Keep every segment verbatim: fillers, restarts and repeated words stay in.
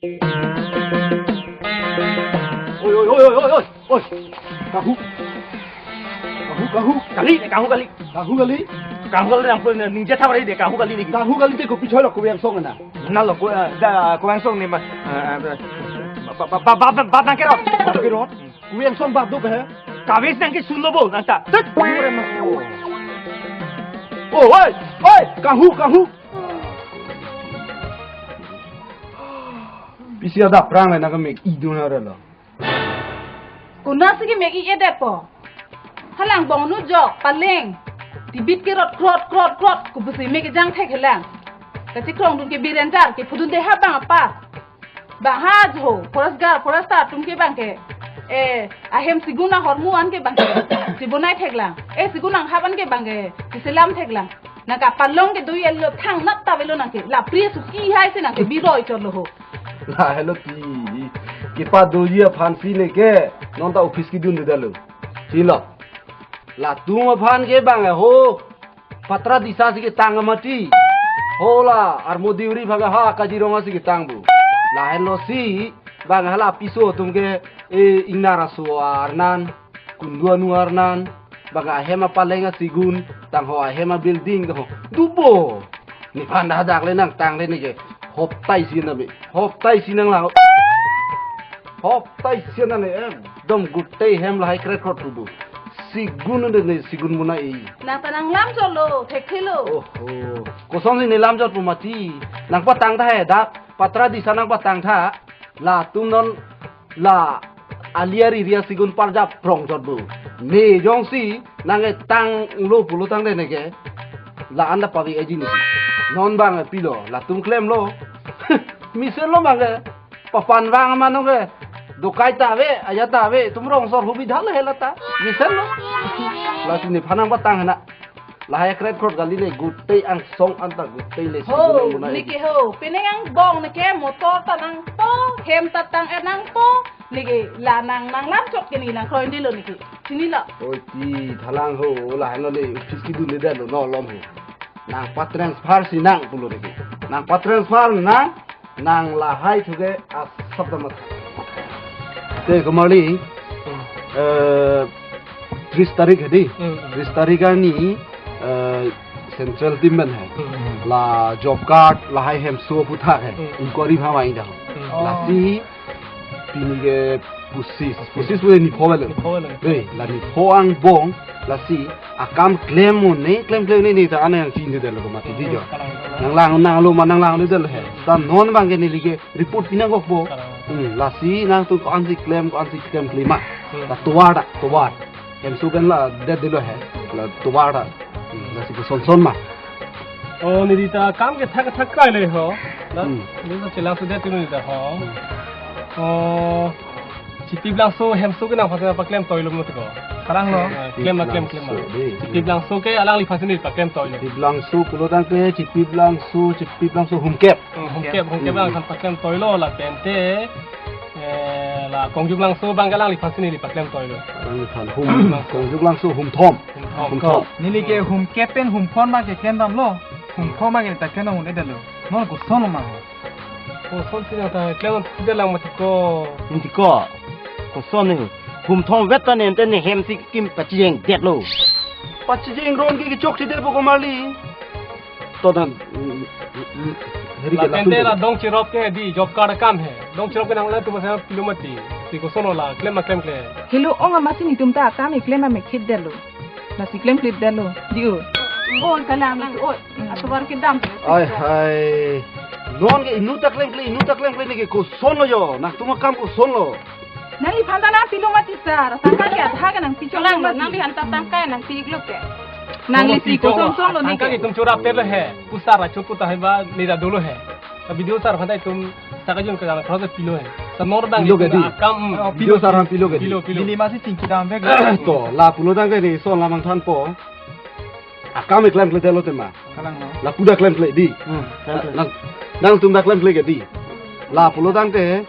Oi, oi, oi, oi, oi, oi. Oi. Kanghu. Kanghu, kanghu. Kali, kanghu kali. Kanghu kali. Kanghu kali nang pun ningje thap rai de kanghu kali ni. Kanghu kali te kopi choi lo, kopi angsong na. Na lo ko, eh, da, ko angsong ni ma. Eh, eh, ba, ba, ba, ba, ba, ba, nang kerot. Ba kerot. Kopi angsong ba do he. Kabis nang ke sun lo bo nang ta. Tet. Oh, oi, oi, kanghu, kanghu. Pisi ada prang le nang kemek idun ada lo. Konatsi kemek i-edet po. Halang bong nu jok paleng. Tibit kerot krot krot krot. Kopusi mek kejang thek helang. Kachekrong dun ke birenjar ke phudun de ha bang apas. Bang ha jo, forest guard, forester atum ke bang ke. Eh, ahem sigun ahormu an ke bang ke. Chibonai theklang. Eh, sigun anghap an ke bang ke. Chiselam theklang. Nang kapalong ke dui elo thangnat ta avelo nang ke. La pri suki hai si nang ke biroi chot lo ho. Lahelo ti. Kepadoji aphan si ne ke. Non ta office kedunde detlo. Chilo. Latum aphan ke bang ho. Patra disa si ketang mati. Hola, armo diuri bhaga ha Kaziranga si ketang bu. Lahenlo si, bang hala piso atum ke, eh, ingnar aso arnan, kundu anu arnan, bang ahem apaleng asigun, tangho ahem abuilding, tangho. Dubo. Nephan dak le nang tang le ne ke. Hoptai si na be. Hoptai si nang lang. Hoptai si na ne em. Dom gutei hem lahai kret krot tubu. Sigun ne ne sigun muna i. Nang ta nang lam chot lo, thekthelo. Oh, oh. Kosonsi ne lam chot pu mati. Nang patang tha he dak. Patra disa nang patang tha. Latum non la ali ari ria sigun parjap prong chot bu. Ne jongsi nang e tang lo pulo tangte ne ke. La anda pavi eji ni. Non bang e pilo, latum klemlo. Mesen lo bang e. Papan bang mano ke. Dokai ta ave, aja ta ave, tum rong sor hubi dhal he lata. Mesen lo. Lasi nephan nang patang na. Lahai kret krot kali le gutei angsong anta gutei le. Ho, sigun muna ne ke ho. Penang angbong ne ke motor ta nangpo, hem ta tang-et nangpo. Ne ke la nang nang lam chot ke ne nang kroi dilo ne ke. Chinilo. Oi ti thalang ho, lahenlo le office kedunde detlo no lom ho. Nang pa transfer si nang pulo ne ke. Nang pa transfer nang. Nang lahai thuke asap damat. Te komarli, eh, tris tarik hedi. Hmm. Tris tarik arni, eh, central team pen hai. Hmm. La job card, lahai hemso aputhak hai. Hmm. Inquiry bhama indah. Hmm. Lasi pini ke pusis. Pusis pu nepho avelo. Nepho avelo. Eh, la nepho angbong, lasi akam klem mo ne, klem klem ne, ne ta ana yang chin de lo mati di jo. Nang lang, nang lo ma nang lang de lo he. Ta non bang ke neli ke report pinang kok po. Hmm, lasi nangtum ko-ansi klem, ko-ansi klem klima. Hmm. La tovar ta, tovar. Hemso pen la det dilo he. La tovar ta. Hmm, lasi koson son ma. Oh, neli ta kam ke thak thak kai le ho. Na, hmm, neli ta chelang sudah tu neli ta ho. Hmm. Oh, Chipi Blangso hemso ke nangphan paklem toilo mo tiko. Kalang lo. Eh, klem ma, klem, klem ma. Blangso, dei. Chipi Blangso ke alangliphan si neli paklem toilo. Chipi Blangso pulo tangte, Chipi Blangso, Chipi Blangso humkep. Hmm, humkep, humkep. Hmm. Nangphan paklem toilo lapen te, eh, la Kongjuk Blangso bang ke alangliphan si neli paklem toilo. Alangliphan hum, Kongjuk Blangso humthom. Humthom. Humthom. Neli ke humkep pen humphon bang ke klem damlo. Humphon bang ke ta klem dam un-edetlo. Non koson ma ho. Kosonsi nang ta klem un-edet lang mati ko. Mati ko. Koson ni. Humthom vet ta nente ne hemsi kim pachijeng detlo. Pachijeng ron ke kechok si det po komarli. To dan, mm, mm, mm, heri ke latum lapen te la dong chirop ke di job card akam he. Dong chirop ke nang latum masa pilo mati. Si koson lo la klem ma klem klem. Helo ong amatsi netum ta akam keklem amek khit detlo. Lasi klem klip detlo. Di o. Oi, kalang lasi oi. Atovar kedam. Ai hai. Non ke inut ta klem klem, inut ta klem klem ne ke koson lo jo. Nangtum akam koson lo. Nangliphan ta nangpilo mati sir. Sangkar ke adha ke nangpi chot lo mati. Nangliphan ta tangka nangpi-iklo ke. Nangli si koson son lo ne ke. Tangka ke itum chorap-etlo he. Pusar ra chot puta hai ba nira dolo he. Ka video sir aphan ta itum saka jun ka jana khros pilo he. Sa nor dang pilo ke di. Akam, mm. Oh, video sir aphan pilo ke di. Pilo, pilo. Neli masi chingki dam bek. To, la pulo tangte ne son la mangthan po. Akam keklem kledetlo tema. Kalang lo. Lapu ta klem kle di. Hmm, klem kle. Nang, nangtum ta klem kle ke di. La pulo tangte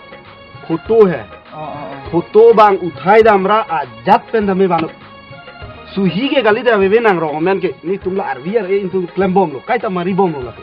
photo he. Oh, oh, oh. Photo bang uthai damra ajat pen dam-e bano. Suhi ke kali ta veve nang rong amen ke. Netum la arvi ar-e netum klem bomlo. Kaita mari bomlo lake.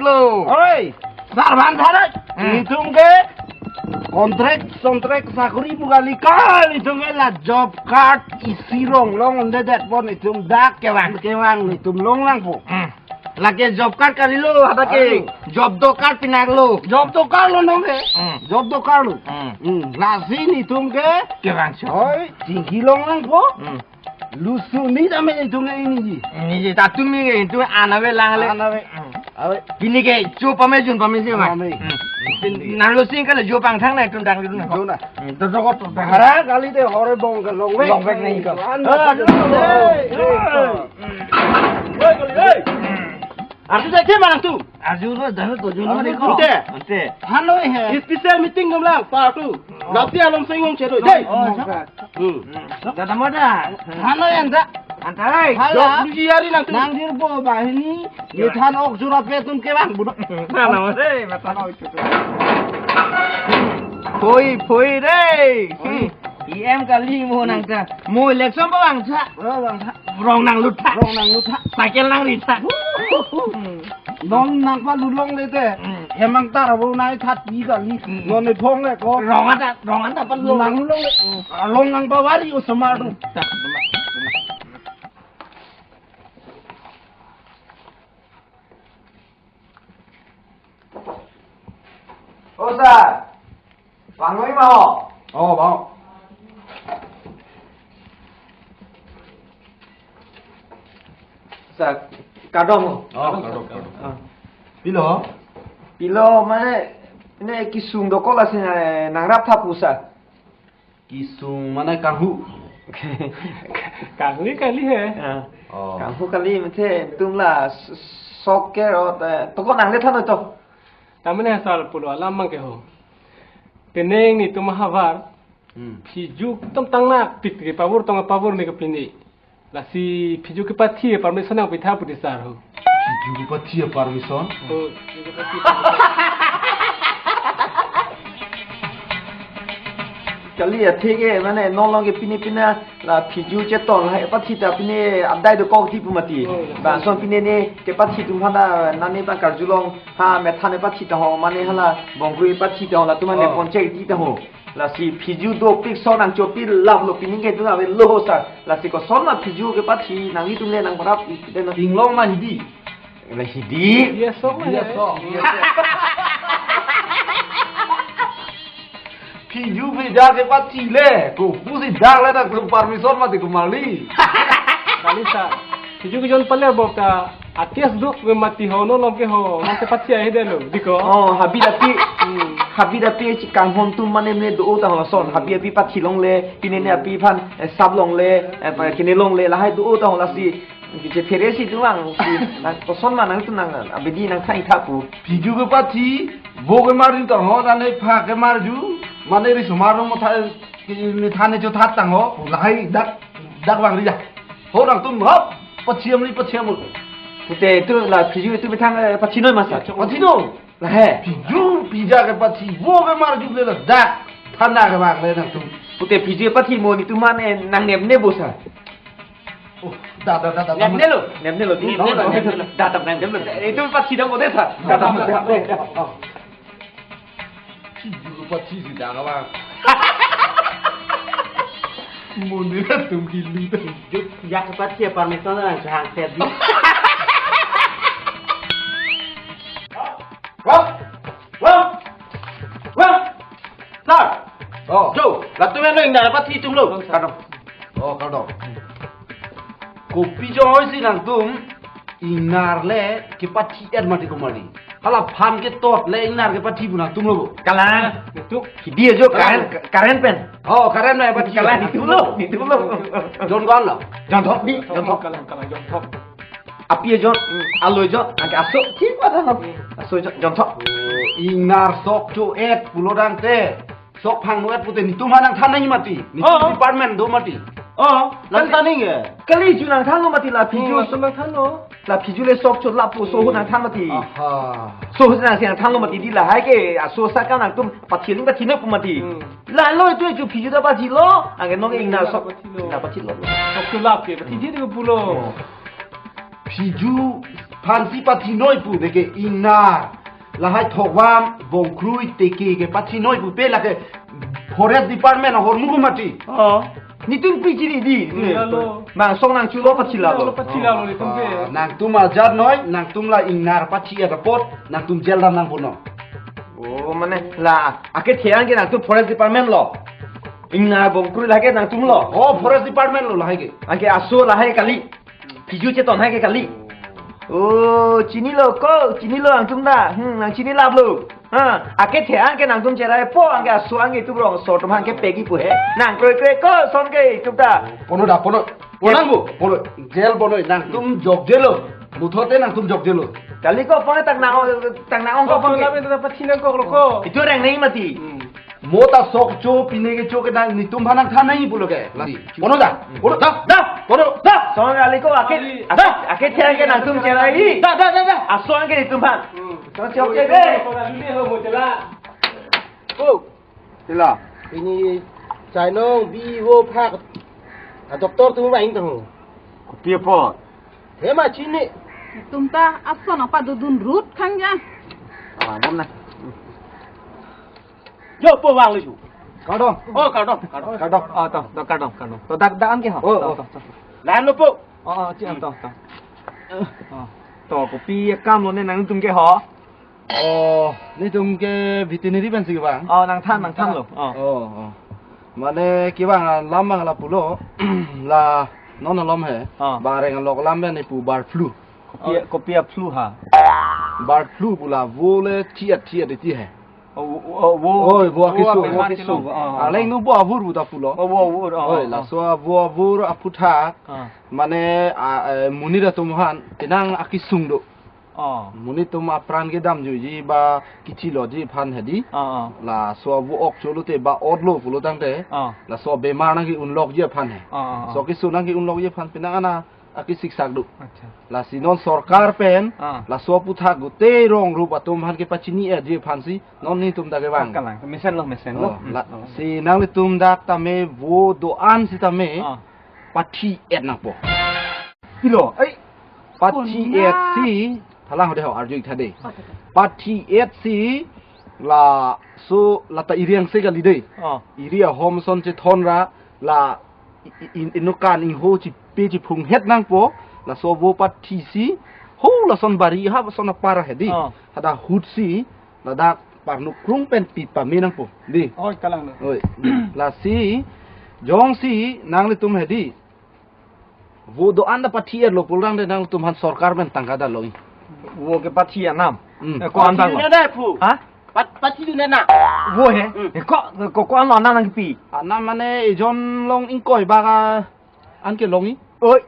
lo. Oi, sarbantha rai. Hmm. Itum ke contract, contract sakori pu kali, kali itum ke la job card isi rong longledet pon itum dak kevang. Kevang itum longlangpo. Hmm. Lake job card kalilo, hadak ke. Ayo. Job dokar pinaklo. Job dokar lo nong ke. Hmm. Job dokar lo. Hmm. Hmm. Lasi itum ke. Kevang so. Oi, chingki longlangpo. Hmm. Lusuni tame itum ke iniji. Iniji, tatum ni ke itum an avelang le. An ave. Hmm. Ave. Pini ke jo pame jun pame si ma. Pame. Hmm. Nang lo sing kala jo pangthang na itum dang itum na. Jo na. Hmm, to jokot to. Hara kali te hore bong ke longvek. Longvek nai ko. An. Ah, hey, hey. Hey, hey. Arju jai ke manang tu? Arju lo, dano to, juno. Arju mari ko. Ante. Ante. Halo he. Special meeting dum lang, pa tu. Oh. Dapti alom singong chedo. Oh, dei. Oh, oh, oh. Hmm. Dada mada. Halo yang da. Antai. Halo. Dok duji hari nang tu. Nang dir po bahini. Ye than ok jura pe tum ke bang budok. Sana mas, eh, mata no itu. Poi, poi dei. Poi. E M kali mo nang ta. Mo election pa bang ta. Oh, bang ta. Rong nanglut tha. Rong nanglut tha. Cycle nangri tha. Non nangpalut longle te. Hmm. Hemang tar abo nai that pi kali. Hmm. Non ne phong le ko. Rong anta, rong anta palut. Nanglut longle. Hmm. Along nangpavari osomar tu. Ta, ta, ta. O sir, vanglo ma ho? Oh, vang. Sa, kardom. Oh, kardom, kardom. Ah. Pilo? Pilo mane, ne kesung dokok lasi, eh, nangrap tha pu sa. Kesung mane kanghu. Kanghu kali he. Ah. Oh. Kanghu kali mate tum la s-, sok ke ro, eh, toko nangle tha noi to. Tamane asal pulo alam mang ke ho. Penang netum ahavar. Hmm. Phiju tum tang nakpik ke pavur tong pavur ne ke pini. Lasi phiju kepathi permission nangpitha pu di sar ho. Phiju kepathi permission? Oh, phiju kepathi permission. Kali ya, thik he, mane non along ke pine pine la phiju cheton la kepathi ta pine adai dokok ti pu mati. Oh, ya. Bangson pine ne kepathi atum aphan ta nani bang karjulong ha methan kepathi ta ho, mane hala bongkrui kepathi ta ho, latum mane Oh. ponche ti ta ho. Lasi phiju dopik son nangchopik lap lo, pini ke tu ave lo sa. Lasi koson ma phiju kepathi nanglitum le nangparap i-, den. Inglong ma Hindi? La Hindi. Yes, sok ma Hindi, ya. Sok. Phiju bida kepathi le, kopusi dak le dak permission mati kumali. Kali sa. Phiju ke jon paler bok ta, akes duk ke mati ho, non along ke ho, non kepathi ahe de lo, diko. Oh, habi dapi, Hmm. habi dapi chikanghon atum mane mane do ta ho son, habi api pathi longle, pine ne api aphan, eh, sap longle, eh, pa kine longle, lahai do ta ho lasi. Kiche phere si tu ang, si, nang koson ma nangtum nang, abidi nangthan tha pu. Phiju kepathi, vo kemar ju ta ho, dan le pha kemar ju, mane ri somar mo tha, ni than ne cho that tang ho, lahai dak, dak vangri ja. Ho nangtum hop, pathi amli, pathi amul. Pute tu la phiju tu methang, eh, pathi noi ma sa. Pathi noi. Lahai. Phiju, phija kepathi, vo kemar ju le la dak, thana kevang le nangtum. Pute phiju pathi mo netum mane nangnep ne bo sa. Oh, da, da, da, da, da. Nepne lo, nepne lo, nepne lo, nepne lo. Da, da, nepne lo. Itu pathi da mo de sa. Da, da, da, da, da. Phiju pathi si da ka ba. Mo ne na tum ki lu ta. Juk, ya kepathi permission nang chang set di. Wah, wah, wah. Sir. Oh. Jo, latum eno ingnar pathi atum lo. Kardom. Oh, kardom. Kopi jongsi nangtum ingnar le kepathi-et mati kumali. Hala phan ketot le ingnar kepathi pu nangtum lo. Kalang. Itu. Hidi ajo Kalang. Current, current pen. Oh, current pen pathi. Kalang itu lo, itu lo. Jon ko-an lo? Jonthop di, jonthop. Kalang, kalang, jonthop. Api ajo, hmm, alo ajo, anke aso, thik pada lo. Hmm. Aso ajo, jonthop. Oh, ingnar sok cho-et pulo dang te. Sok phangno-et pute netum aphan nangthan nangji mati. Netum Oh. department do mati. Oh, nangthan nangji. Kali ju nangthanlo mati la phiju. Hmm, latum nangthanlo. La phiju le sok cho lapu so hu Hmm. nangthan mati. Aha. So hu nang si nangthanlo mati di lahai ke aso saka nangtum pathi ling pathi noi pu mati. Hmm. La lo itu ju phiju ta pathi lo. Anke nong ingnar sok. Pathi lo. Ingnar pathi lo. Sok cho lap ke pathi di pulo. Oh. Phiju aphan si pathi noi pu de ke ingnar. Lahai thokvam, bongkrui, teke kepathi noi pu pe lake forest department ahormu ko mati. Oh. Netum pi chiri di. Iya lo. Bang song nangchulo pathi la lo. Pathi la lo netum ke. Ah, nangtum ajat noi, nangtum la ingnar pathi-et apot, nangtum jail dam nangpo non. Oh, mane la akethe an ke nangtum forest department lo. Ingnar bongkrui lake nangtum lo. Oh, forest department lo lahai ke. Anke aso lahai kali. Phiju cheton hai ke kali. Oh, chinilo ko, chinilo nangtum ta. Hmm, nangchini lap lo. Ha, akethe an ke nangtum cherai po, anke aso an ke itum rongso atum aphan ke pegi pu he. Nang kroi kroi ko, son ke itum ta. Pono da, pono. Ponang bu, pono. Jail pono, nangtum jok jail lo. Butho te nangtum jok jail lo. Kali ko pon tak nang, tak nang ko pon ke. Lapen ta pathi nangkok lo ko. Itu reng nai mati. Hmm. Mo ta sok cho, pine kecho ke nang netum aphan nangthan nangji pulo ke. Lasi. Pono da. Pono da. Da. Pono da. Song kali ko ake, da. Ake, akethe an ke nangtum cherai. Da, da, da, da. Aso an ke netum aphan. Hmm. Song chok che de. Pono da, luli ho mo chela. Oh. Chela. Pini chainong bi wo phak. A doctor atum vang tang ho. Kopi apot? He ma chini. Netum ta ason apa dudun rut khang ya. Ah, bom na. Jo po vang lu. Kardom. Oh, kardom, kardom. Kardom. Oh, to, to, kardom, kardom. To dak dak an ke ho. Oh, to, oh. To, to. Lain lo po. Oh, oh, chi an to, to. Oh. To kopi akam lo ne nangtum ke ho. Oh, netum ke veterinary pen si kevang. Oh, nangthan, nangthan lo. Oh. Oh, oh. Mane kevang alam abang la pulo. La Non alom he. Ah. Bareng alok lam pen ipu bird flu. Kopi, oh, kopi a-flu ha. Bird flu pu la vo le chiat chiat iti he. Oh, vo, vo, vo. Oi, vo akisung. Vo akisung. Ah, ah, aleng ah. Nu vo avur pu ta pulo. Oh, vo avur, ah, oi, ah, laso vo avur aphuthak. Ah. Mane, ah, eh, monit atum aphan penang akisung do. Ah. Monit atum apran kedamjuiji ba kichiloji aphan hedi. Ah, ah. Laso vo ok cholo te ba otlo pulo tangte. Ah. Laso bemar nangke-unlokji aphan he. Ah, ah, ah. So akisung nangke-unlokji aphan penang ana akisiksak do. Acha. Lasi non sorkar pen, ah, laso aphuthak gute rong rup atum aphan kepachini-etji aphansi non netum ta kevang. Kalang, mesenlo, mesenlo. Oh, hmm, la, oh. Si nanglitum dak tame vo do-an sitame, ah, pathi-et nangpo. Pilo, ai. Pathi-et si, thalang hode ho arju ik tha de. Pathi-et si, laso lata iri angse kali de. Ah. Iri ahom ason chethon ra, la i-, i-, in-, inut kan ingho chipe chiphung-het nangpo, laso vo pathisi, ho lason bari ha lason apar hedi. Ah. Hadak ahut si, ladak parnok krung pen pi pame nangpo. Di. Oi, kalang na. Oi. Lasi, jongsi, nanglitum hedi. Vo do-an ta pathi-etlo pulang de nangtum aphan sorkar pen tangka dalo. Vo kepathi anam. Hmm. Eh, ko-an ta ko? Pathi dun na pu. Ha? Pat-, pathi dun na. Vo he? Hmm. Eh, ko, ko, ko-an lo anam nangpi? Anam mane ejon long ingkoi bak an kelongji. Oi.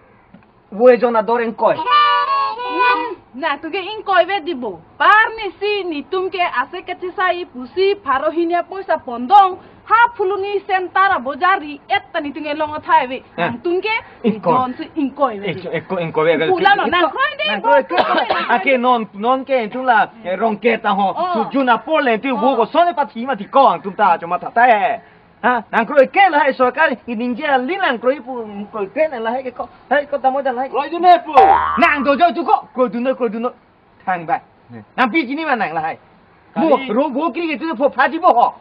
Vo ejon ador ingkoi. Hmm. Nangtum ke ingkoi ave di bo. Arnisi netum ke ase kachisai pusi pharo hini apoisa pondong. Ha Phuloni center abojar ri-et ta netum ke long athai ave. Eh. Nangtum ke ingkoi. Ejon si ingkoi ave. Ejo-, eko ingkoi ave. Pulang lo, nangkroi de, nangkroi, nangkroi. Ake non, non ke netum la, eh, rong ke ta ho. Oh. Sujun apor le netum, oh, vo koson pathi mati ko nangtum ta chomatha ta he. Ha, nangkroi ke lahai sorkar, iningje ali nangkroi pu, kroi ke na lahai ke ko. Hai ko tamo dan lahai. Kroi dun ne pu. Nang dojo tu ko, kroi dun ne, kroi dun ne. Thang ba. Ne. Nangpi chini ma nang lahai. Kali. Mo, ro bo kri ke tu pho phaji bo ho.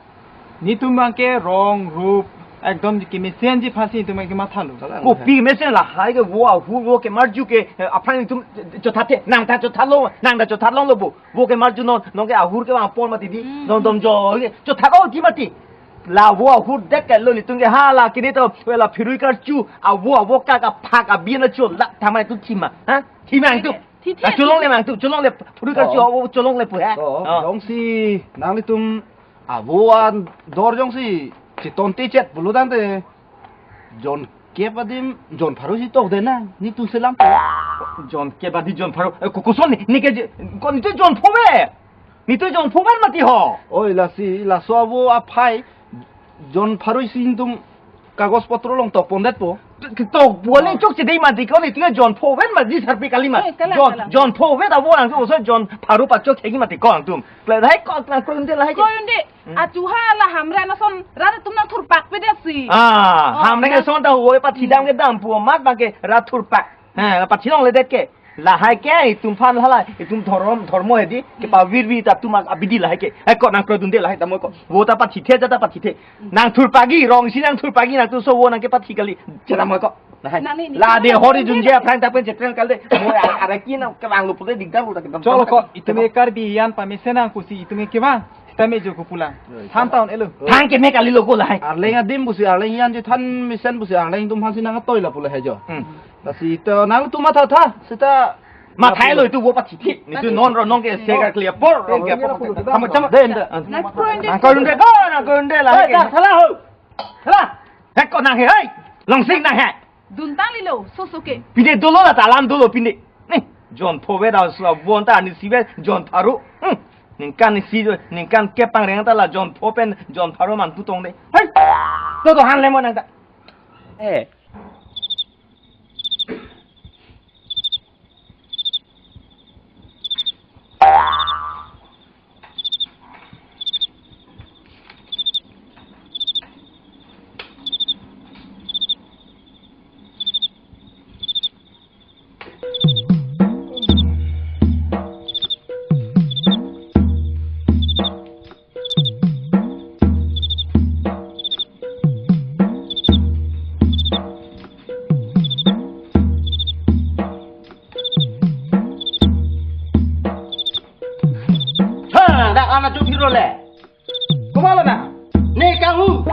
Netum abang ke rong rup, ekdom kemesenji aphansi netum abang ke mathalo. Kopi mesen lahai ke vo ahu vo kemarju ke, eh, aphrang netum chothathe, nang ta chothatlo, nang ta chothatlonglo bo. Vo kemarju non, non ke ahur kevang apor mati di, hmm, non domjo, chothat-oti mati. La vo ahur det ke lo netum ke hala kini to, hala phirui karchu, avo avo ka kaphak abin achu, la thamai tu thima, ha? Thima tu. Thi, thi, ah, cholongle mang tu, cholongle, phirui karchu, oh, avo cholongle pu, ha? Oh, oh. Jongsi nanglitum avo ador jongsi, chiton te chet pulo tangte, jon kep adim, jon pharo si tok de na, netum selam. Jon kep adim jon pharo, eh, ko-, koson ne, ne ke je, ko netum jon pho ave. Netum jon pho ave mati ho. Oi, lasi, laso avo aphai, jon pharo si netum kagos potro long tok pondetpo. Tok buale chok chedei mati ko netum jon pho ave mati sarpi kali ma. Eh, kalang, jon, kalang. Jon pho ave ta vo nangtum so jon pharo pachok chegi mati ko nangtum. Kle hai ko nangkroi dun de lahai ke. Kroi dun de. Hmm. Achu ha la Hamren ason rat atum nangthurpak pe det si. Ah, oh, Hamren ason ta vo pathi dam kedam pu amat abang ke rat thurpak. Ha, pathi longledet ke. Lahai ke, netum aphan hala, netum dhorom, dhormo hedi, kepavirvir ta atum abidi lahai ke. Hai ko nangkroi dun de lahai tamo ko. Vo ta pathithe, ja ta pathithe. Nangthurpakji, rong si nangthurpakji, nangtum so vo nang kepathi kali. Chera mo ko. Lahai. Nang ni, la ni, de nang hori ni, junje nang aphrang ta pen chetren kal de. Mo a-, ara ki na kevanglo pute dikdar lo ta kedam. Cholo ko, itum ke Karbi an pamesen nang pusi itum ke kevang. Sitame jo ko pulang. Oi, than ta un-elo. Than keme kalilo ko lahai. Arleng adim pusi, arleng an je than mesen pusi, arleng atum aphansi nang atoi la pu lahai jo. Hmm. Lasi to nangtum matha tha, seta matha lo itum vo pathithe. Netum non ro nong ke se ka clear por, nong ke por. Tamo, tamo. De, de. Nangkroi dun de. Nangkroi dun de ko, nangkroi dun de lahai ke. Thala ho. Thala. Hai ko nang he, hai. Longsing nang he. Dun tanglilo, soso ke. Pinde dolo la ta alam dolo pinde. Ni, jon pho ave ta so avo ta arnisi ave jon pharo. Hmm. Ningkan isi, ningkan kep pangreng ta la jon pho pen jon pharo man pu tong de. Hai. To to han le mo nang ta. Eh. Ha, dak anak jok hero le. Komat lo na? Ne kanghu.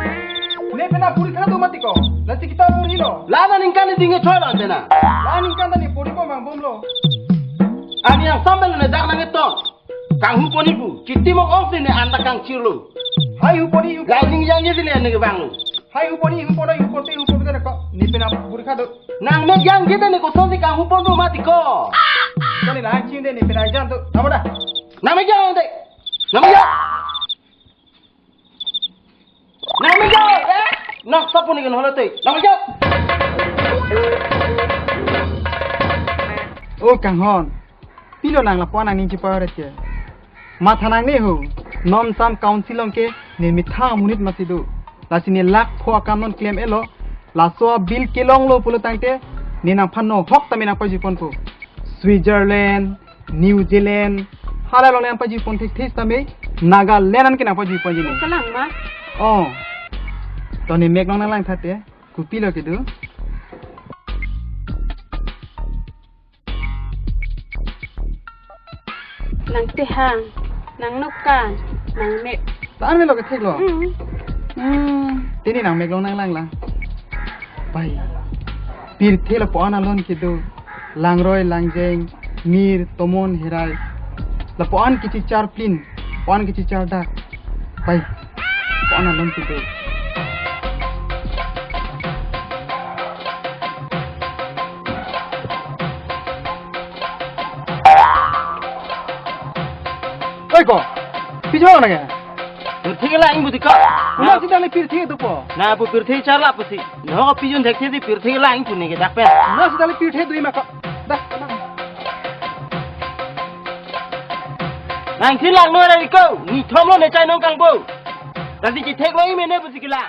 Ne Na puri khana do mati ko. Lasi kita puri lo. La aningkan ne ding-e choi lo ante na. La aningkan ta ne puri ko mang bom lo. Ani yang sambil ne dak nang eton. Kanghu pon-i pu. Chiti mong ong si ne anta kangchir lo. Hai hu pon-i hu. La ning jangje si ne ne kevang lo. Hai hu pon-i hu pon-i hu pon-i hu pon-i ko. Ne pen na puri khana do. Nang mek jangje ta ne koson si kanghu pon do mati ko. Ko ne la hang chin de ne pen ai jan do. Namo da. Nang mek jang de. Nang mek jang. Nang mek jang, eh? Nang sapu ni kan hola tei. Nang mek jang. O kanghon. Pilo nang lapu-an nangning chipa ore ke. Matha nangne ho. Nom sam council along ke ne methang amonit masi do. Lasi ne lakh pho akam non klem-et lo. Laso bill kelong lo pulo tangte ne nangphan no hok tame nangpajui ponpo. Switzerland, New Zealand, hala along nangpajui pon thekthe tame, Nagaland an ke nangpajui ponji ne. Kalang ma? Oh. To ne mek long nanglang thate, kopi lo kedo. Nang tehang, nang nokan, nang mek. Tan me lo kethek lo. Hmm. Hmm, te ne nang mek long nanglang lang. Bai. Pirthe lapu-an alon kedo. Langroi, langjeng, mir, tomon, herai. Lapu-an kechichar plin, lapu-an kechichar dak. Bai. Lapu-an alon kedo. Oi ko, pijong na ke? Pirthe lang pu ti ko. Na si dali pirthe do po. Na pu pirthe charla pusi. No pijong thekthe di pirthe lang pu ne ke dak pen. Na si dali pirthe do ma ko. Dak. Nang si lang no ra ko. Ne thom lo ne chai nong kangbo. Tadi chithek lo ime ne pusi kila.